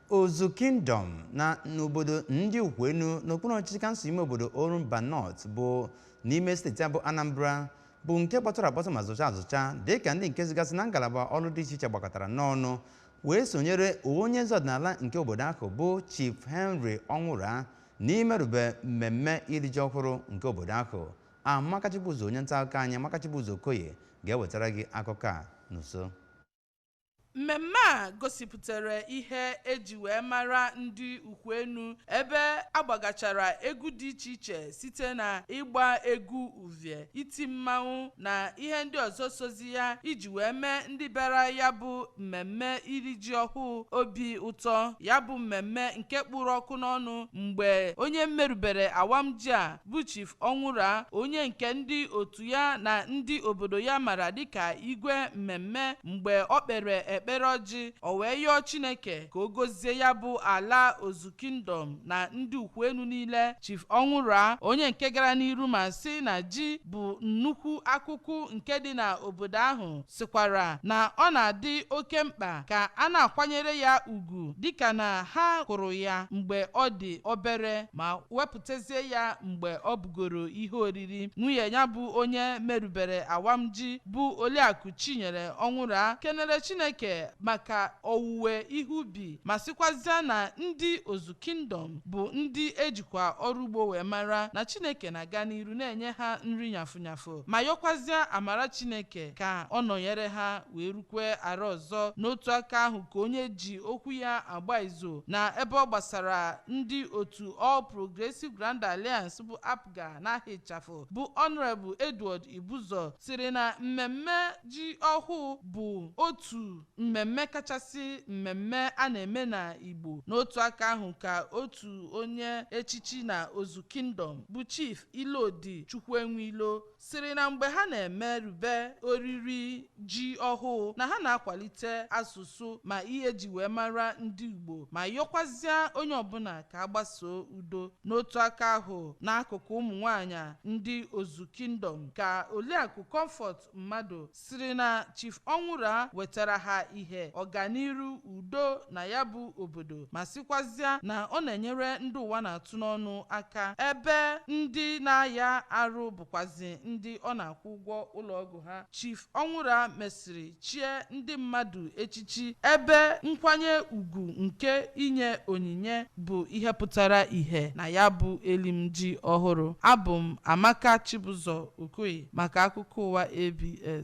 Ozu Kingdom na n'obodo ndị Ukwenu n'okpuru ọchịchị kansụl ime obodo Orumba North bụ n'ime steeti a bụ Anambra, bụ nke kpọtụrụ akpọtụ ma zụcha azụcha, dịka ndị nke zigasị na ngalaba ọrụ dị iche iche gbakọtara n'ọnụ wee sonyere onye eze ọdịnala nke obodo ahụ bụ Chief Henry Ọnwụra n'imerube mmemme iri ji ọhụrụ nke obodo ahụ. Amaka Chibuzo, onye nta akụkọ anyị, Amaka Chibuzo Okoye, ga-ewetara gị akụkọ a n'uso. Mmemme a gosipụtara ihe eji wee mara ndị Ukwenu, ebe agbagachara egwu dị iche iche site na ịgba egwu uvie, iti mmanwụ na ihe ndị ọzọ sozi ya, iji wee mee ndị bịara ya bụ mmemme iri ji ọhụụ obi ụtọ. Ya bụ mmemme nke kpụrụ ọkụ n'ọnụ mgbe onye mmerubere awamji a bụ Chief Ọnwụra, onye nke ndị otu ya na ndị obodo ya mara dịka Igwe Mmemme, mgbe ọ kpere ekpere ọjị, o wee yọọ Chineke ka o gozie ya bụ ala Ozu Kingdom na ndị Ukwenu niile. Chief Ọnwụra, onye nke gara n'iru ma sị na ji bụ nnukwu akụkụ nke dị na obodo ahụ, sịkwara na ọ na-adị oke mkpa ka a na-akwanyere ya ugwu, dịka na ha kụrụ ya mgbe ọ dị obere ma wepụtazie ya mgbe ọ bugoro ihe oriri. Nwunye ya bụ onye merubere awamji bụ Oliakụ Chinyere Ọnwụra kenere Chineke maka owuwe ihe ubi, ma sịkwazịa na ndị Ozu Kingdom bụ ndị ejikwa ọrụ ugbo wee mara, na Chineke na-aga n'iru na-enye ha nri nyafụnyafụ, ma yọkwazịa amara Chineke ka ọ nọnyere ha wee rukwe ara ọzọ. N'otu aka ahụ ka onye ji okwu ya agba izu na ebe ọ gbasara ndị otu All Progressive Grand Alliance bụ APGA n'aha ịchafụ, bụ Honorable Edward Ibuzo, siri na mmemme ji ọhụụ bụ otu mmemme kachasị mmemme a na-eme na Igbo. N'otu aka ahụ ka otu onye echichi na Ozu Kingdom bụ Chief Ilodi Chukwuenwilo siri na mgbe ha na-emerube oriri ji ọhụụ, na ha na-akwalite asụsụ ma ihe eji wee mara ndị Igbo, ma yọkwazịa onye ọbụla ka a gbasoo udo. N'otu aka ahụ, n'akụkụ ụmụ nwanyị ndị Ozu Kingdom, ka Oliakụ Comfort Mmadụ siri na Chief Ọnwụra wetara ha ihe ọganiru, udo na ya bụ obodo, ma sịkwazịa na ọ na-enyere ndị ụwa na-atụ n'ọnụ aka, ebe ndị na-aya arụ bụkwazi ndị ọ na-akwụ ụgwọ ụlọọgwụ ha. Chief Ọnwụra mesịrị chie ndị mmadụ echichi, ebe nkwanye ugwu nke inye onyinye bụ ihe pụtara ìhè na ya bụ elimji ọhụrụ. Abụ m Amaka Chibụzọ Okoye maka akụkọ ụwa ABS.